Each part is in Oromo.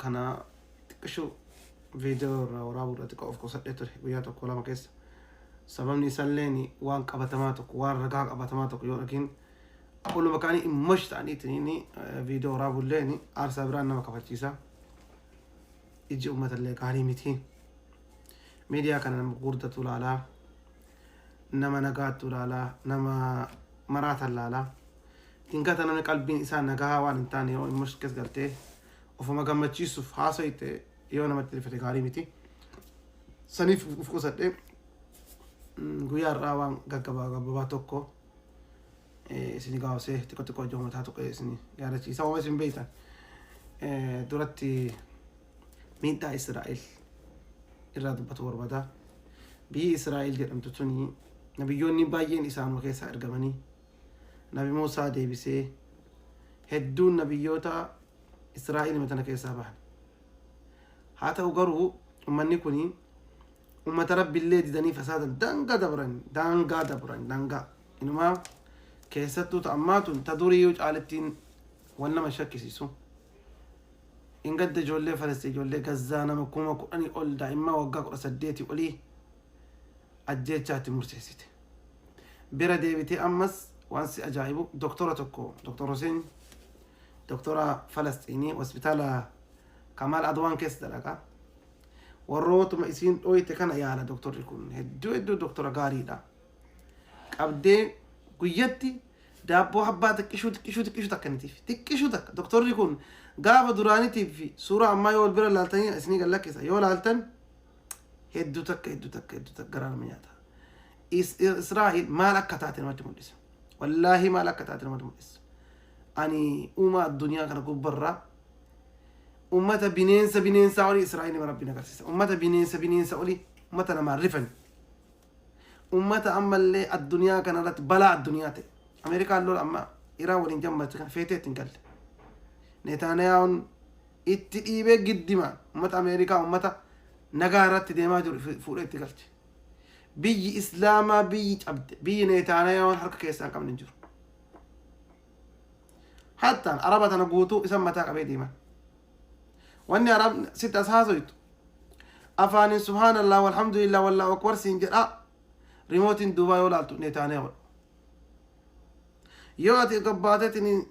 Kana xiqqishuu viidiyoo irraa waraabuudha xiqqoo of qusadhee ture guyyaa tokko lama keessa. Sababni isaalleen waan qabatamaa tokko, waan ragaa qabatamaa tokko yoo dhagiin oluma kaanii immosh ta'aniitiin viidiyoo waraabulleen aarsaa biraan nama kafachiisa. Iji uummatallee gaarii miti. Miidiyaa kana nama gurguddatu ilaalaa, nama nagaattu ilaalaa, nama maraatan ilaalaa. Dinkata namni qalbiin isaa nagaa waan hin taane yoo immosh keessa galtee ofuma gammachiisuuf haasa'ite yoo namatti rifate gaarii miti. Saniif of qusadhee guyyaa har'aa waan gaggabaa gabaabaa tokko isin gaafsee xiqqoo xiqqoo ijoo mataa tokko isin yaadachiisa. Waan isin beektan duratti miidhaa Israa'el irraa dubbatu barbaada. Biyyi Israa'el jedhamtu tuni nabiyyoonni baay'een isaanuma keessaa ergamanii, Nabi Muusaa deebisee hedduun nabiyyoota Israa'el tana keessaa bahan. Haa ta'u garuu ummanni kuni ummata Rabbiillee didanii fasaadan, daangaa dabran, daangaa dabran, daangaa. Inumaa keessattuu ta'ammaa tun ta duriyyuu caalittiin wan nama shakkisiisu. In gadda ijoollee Falastiin, ijoollee Gazzaa nama 10,000 ol, daa'imman waggaa 18 olii ajjeechaatti murteessite. Bira deebitee ammas waan si ajaa'ibu doktora tokko, Doktor Hussein, doktora Falasxiinii hospitaala Kamaal Adwaan keessa dalagaa. Warrootuma isiin dhooyte kana yaala. Doktorri kun hedduu hedduu doktora gaariidha. Qabdee guyyatti daabboo habbaa xiqqishuu xiqqishuu xiqqishuu takka nitiif xiqqishuu takka. Doktorri kun gaafa duraaniitiif fi suuraa ammaa yoo wal bira laaltanii isinii gad lakkisa yoo laaltan, hedduu takka hedduu takka hedduu takka garaa nama nyaata. Israa'el maal akka taate namatti mul'isa. Wallaahi maal akka taate namatti mul'isa. Ani uumaa addunyaa kana gubbarraa ummata bineensa bineensaa olii Israa'el nama Rabbiin agarsiisa. Ummata bineensa bineensa olii, ummata namaan rifan. Ummata ammallee addunyaa kana irratti balaa addunyaa ta'e. Ameerikaan lola amma Iraan waliin jammarte kana feetee ittiin galle. Netanyahuun itti dhiibee giddima ummata Ameerikaa, ummata nagaa irratti deemaa jiru fuudhee itti galche. Biyyi Islaamaa biyyi cabde, biyyi Netanyahuun harka keessaa hin qabne hin jiru. Hattaan Araba tana guutuu isan mataa qabee deeman. Wanni Arab sitti as haasoytu afaanin subhaanallah walhamdulillah wallaahu akbar siin jedhaa, rimootiin duubaa yoo laaltu Netanyahu. Yoo ati gabbaateetiin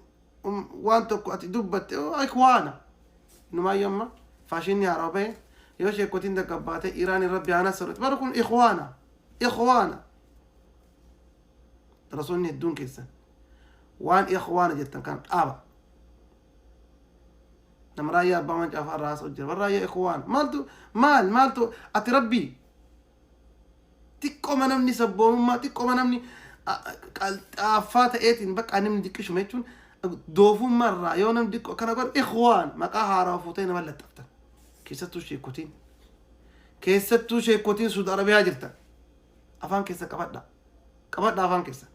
waan tokko ati dubbatte ikwaana. Inumaayyuu amma faashinni haaraa bahe, yoo sheekotiin daggabbaate Iraan irra biyaana sirriitti bara kun ikwaana ikwaana. Rasuulli hedduun keessan waan ikwaana jettan kan dhaaba. Nama raayyaa abbaa mancaa irraa haasa'u jira. Bara raayyaa ikwaana maaltu maal maaltu ati rabbii xiqqooma namni sabboonummaa xiqqooma namni qalxaaffaa ta'eetiin bakka namni xiqqishuma jechuun doofummaa irraa yoo namni xiqqoo akkana godhe ikhwaan maqaa haaraa fuutee nama laxxaftan. Keessattuu sheekotiin Suudi Arabiyaa jirtan afaan keessa qabadha, qabadha afaan keessa.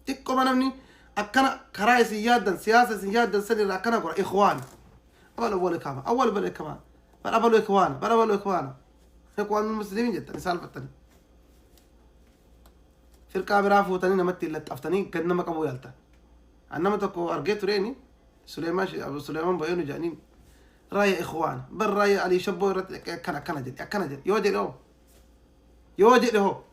Xiqqooma namni akkana karaa isin yaaddan, siyaasa isin yaaddan san irraa akkana godha, ikhwaan awwal awwal kama awwal bal kama bal abalu ikhwaana bal abalu ikhwaana ikhwaan muslimiin jettan isaalfattanii firqaa biraa fuutanii namatti laxxaftanii gad nama qabuu yaaltan. An nama tokko argee tureeni, Suleemaan Abu Suleemaan Boyeenu jedhaniin, raaya ikhwaan bar raaya Alii Shabboo irratti dhaqee akkana akkana jedhe akkana jedhe. Yoo jedhe hoo, yoo jedhe hoo,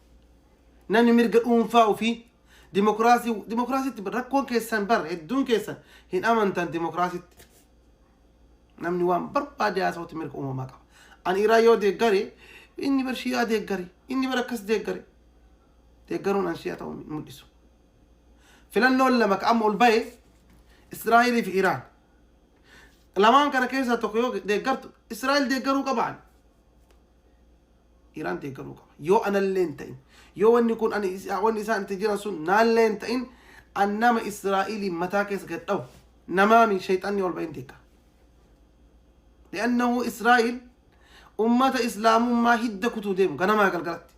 namni mirga dhuunfaa ofii dimokiraasii dimokiraasiitti rakkoon keessan bar hedduun keessan hin amantan dimokiraasiitti. Namni waan barbaade haasa'utti mirga uumamaa qaba. Ani Iraan yoo deeggare, inni bar Shi'aa deeggare, inni bar akkas deeggare, deeggaruun an Shi'aa ta'uu hin mul'isu. Filannoon lama ka amma ol bahe Israa'elii fi Iraan. Lamaan kana keessaa tokko yoo deeggartu, Israa'el deeggaruu qaba, ani Iraan deeggaruu qaba. Yoo anallee hin ta'in, yoo wanni kun ani wanni isaan itti jiran sun naallee hin ta'in, an nama Israa'elii mataa keessa gad dhahu namaami shayxanni ol bahin deeggara. Li'annahu Israa'el ummata islaamummaa hidda kutuu deemu ganamaa galgalatti.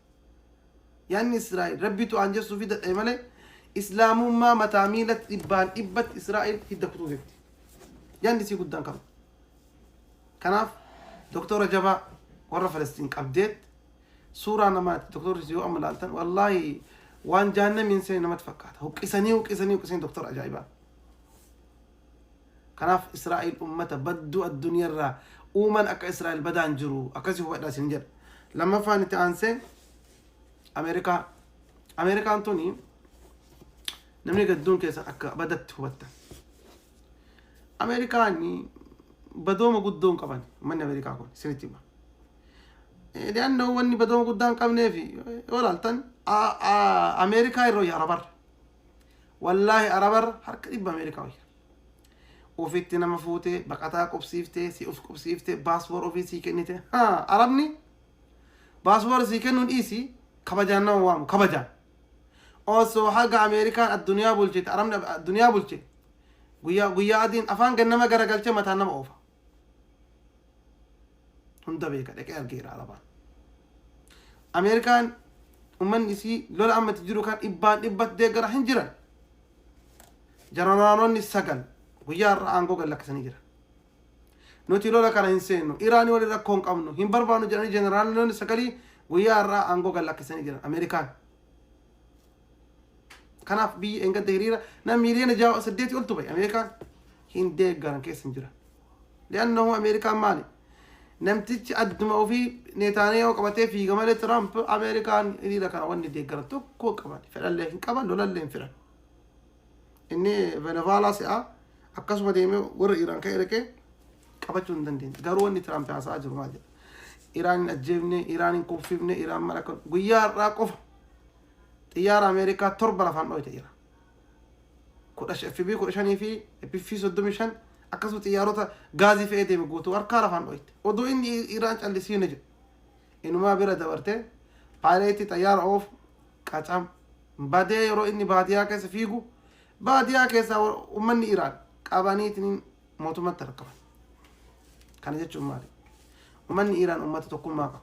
Yaanni Israa'el Rabbitu aan jessuu fi dadhabe malee islaamummaa mataa miilatti dhibbaan dhibbatti Israa'el hidda kutuu deemti. Yaanni isii guddaan qaba. Kanaaf doktora jabaa warra Falastiin qabdeet suuraa namaati. Doktorri yoo amma ilaaltan wallaahi waan jahannamiin seene namatti fakkaata. Huqqisanii huqqisanii huqqisanii, doktora ajaa'ibaa. Kanaaf Israa'el ummata badduu addunyaarraa uuman akka Israa'el badaan jiru akkasii hubadhaa isin jedha. Lammaffaan itti aansee Ameerikaa. Ameerikaan tuni namni gadduun keessan akka badatti hubattan. Ameerikaan badooma guddoo hin qaban manni Ameerikaa kun isinitti hima. Li'annoo wanni badooma guddaa hin qabneef yoo ilaaltan Ameerikaa irra wayya Arabarra. Wallaahi Arabarra harka dhibba Ameerikaa wayya. Ofitti nama fuutee baqataa qubsiiftee si of qubsiiftee baaspoor ofii sii kennite. Haa Arabni baaspoor sii kennuun dhiisi kabajaan nama waamu kabajaan. Osoo haga Ameerikaan addunyaa bulchite Arabni addunyaa bulche guyyaa guyyaa adiin afaan gannama garagalchee mataan nama oofa. Hunda beeka dhaqee argeera Arabaan. Ameerikaan uummanni isii lola amma itti jiru kan dhibbaan dhibbatti deeggara hin jiran. Jeneraalonni sagal guyyaa har'a aangoo gad lakkisanii jiran. Nuti lola kana hin seennu, Iraanii waliin rakkoo hin qabnu, hin barbaannu jedhanii jeneraalonni sagalii guyyaa har'aa aangoo gad lakkisanii jiran Ameerikaan. Kanaaf biyyi engadda hiriira nam miiliyoona ja'a saddeetii oltu bahe Ameerikaan hin deeggaran keessa hin jiran. Li'annahu Ameerikaan maali? Namtichi adduma ofii Neetaaniyaahuu qabatee fiiga malee Tiraamp Ameerikaan hiriira kana wanni deeggaran tokko qaban fedhallee hin qaban lolallee hin fedhan. Inni Venezuelaa si'a akkasuma deemee warra Iraan ka'ee dhaqee qabachuu hin dandeenye. Garuu wanni Tiraamp haasa'aa jiru maal jedha? Iraan hin ajjeefne, Iraan hin kuffifne, Iraan mala kan guyyaa har'aa qofa xiyyaara Ameerikaa torba lafaan dhoyte Iraan. Kudha FB 15 fi FB 35 akkasuma xiyyaarota gaazii fe'ee deeme guutuu harkaa lafaan dhoyte. Odoo inni Iraan callisiine jedhu. Inumaa bira dabartee paayileetii xayyaara oofu qacam badee yeroo inni baadiyaa keessa fiigu baadiyaa keessaa uummanni Iraan qabaniitiin mootummaatti harkaban. Kana jechuun maali? Uummanni Iraan uummata tokkummaa qaba.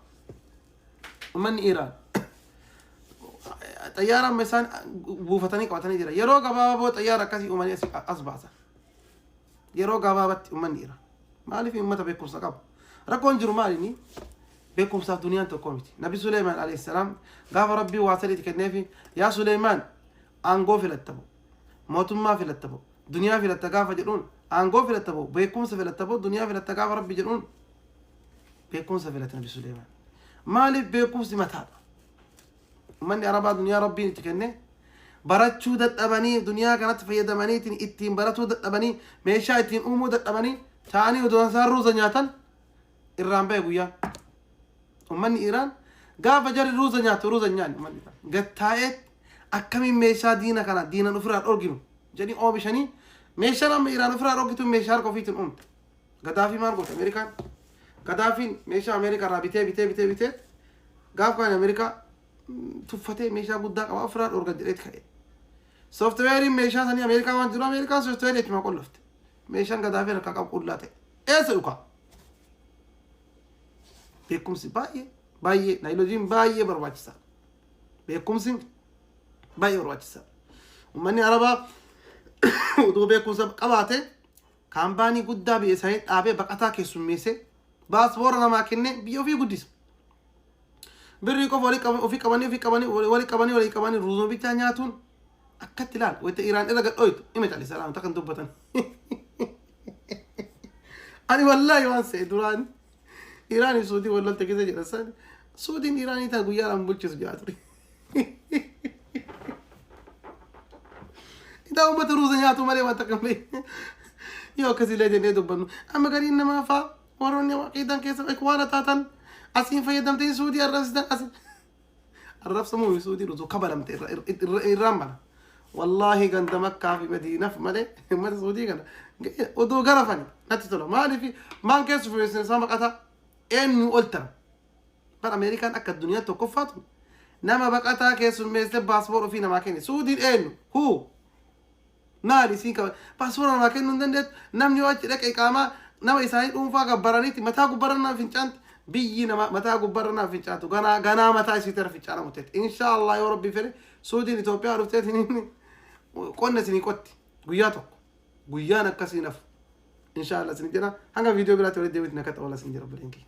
Uummanni Iraan xayyaara amma isaan buufatanii qabatanii jira. Yeroo gabaabaa booda xayyaara akkasii uumanii as baasan. Yeroo gabaabaatti uummanni Iraan. Maaliif uummata beekumsa qabu? Rakkoon jiru maali inni? Beekumsaaf duniyaan tokko miti. Nabi Suleemaan alayhi salaam gaafa Rabbii waa sadiitti kenneefi yaa Suleemaan aangoo filatta moo mootummaa filatta moo duniyaa filatta gaafa jedhuun aangoo filatta moo beekumsa filatta moo duniyaa filatta gaafa Rabbi jedhuun beekumsa filate Nabi Suleemaan. Maaliif beekumsi mataadha? Uummanni Arabaa duniyaa Rabbiin itti kenne barachuu dadhabanii duniyaa kanatti fayyadamaniitiin ittiin baratuu dadhabanii meeshaa ittiin uumuu dadhabanii ta'anii odoo isaan ruuza nyaatan irraan ba'e guyyaan. Uummanni Iraan gaafa jarri ruuza nyaatu ruuza hin nyaanne uummanni Iraan. Gattaa'ee akkamiin meeshaa diina kana diinan ofirraa dhorginu jedhanii oomishanii meeshaan amma Iraan ofirraa dhorgitu meeshaa harka ofiitiin uumte. Gadaafii maal goote Ameerikaan? Gadaafiin meeshaa Ameerikaa irraa bitee bitee bitee bitee gaaf kaan Ameerikaa tuffatee meeshaa guddaa qaba ofirraa dhorgan jedheeti ka'e. Sooftiweeriin meeshaa sanii Ameerikaa waan jiru Ameerikaan sooftiweerii achumaa qollofte. Meeshaan Gadaafiin harkaa qabu qullaa ta'e. Eessa dhukaa? Beekumsi baay'ee baay'ee naayilojiin baay'ee barbaachisaadha. Beekumsi baay'ee barbaachisaadha. Uummanni Arabaa utuu beekumsa qabaate kaampaanii guddaa biyya isaanii dhaabee baqataa keessummeessee baaspoora namaa kennee biyya ofii guddisa. Birrii qofa walii qabanii ofii qabanii ofii qabanii walii qabanii walii qabanii ruuzuma bichaa nyaatuun akkatti ilaal wayita Iraan irra gad dhoytu ima callisaa laamta kan dubbatan. Ani wallaahi waan se'e duraan Iraan fi Suudii wal lolte keessa jedhan san Suudiin Iraanii taa guyyaadhaan bulchisu jedhaa ture. Itaa uummata ruuza nyaatu malee waan takka hin beekne. Yoo akkasiillee jennee dubbannu. Amma gariin namaa faa warroonni aqiidaan keessa ikwaana taatan asiin fayyadamtanii Suudii arrabsitan asi. Arrabsamuu Suudii utuu kabalamte irraan bana. Wallaahi ganda Makkaa fi Madiinaaf malee uummata Suudii kana odoo garafani natti tola. Maaliif maan keessa fuudhee isaan baqataa eenyu ol tara. Bar Ameerikaan akka addunyaa tokkoffaatu nama baqataa keessummeessee baaspoor ofii namaa kenne. Suudiin eenyu? Huu? Maali isiin qaba? Baaspoor namaa kennuu hin dandeettu. Namni yoo achi dhaqe iqaamaa nama isaanii dhuunfaa gabbaraniiti mataa gubbarra nama fincaanti. Biyyi nama mataa gubbarra nama fincaantu ganaa ganaa mataa isiitti irra fincaanamu teetti. Inshaa Allah yoo Rabbi fedhe Suudiin Itoophiyaa dhufteetiin qonna isinii qotti guyyaa tokko. Guyyaan akkasii nafu. Inshaa Allah isin jedha. Hanga viidiyoo biraatti walitti deebiitti nakata oola isin jedha obboleen kiyya.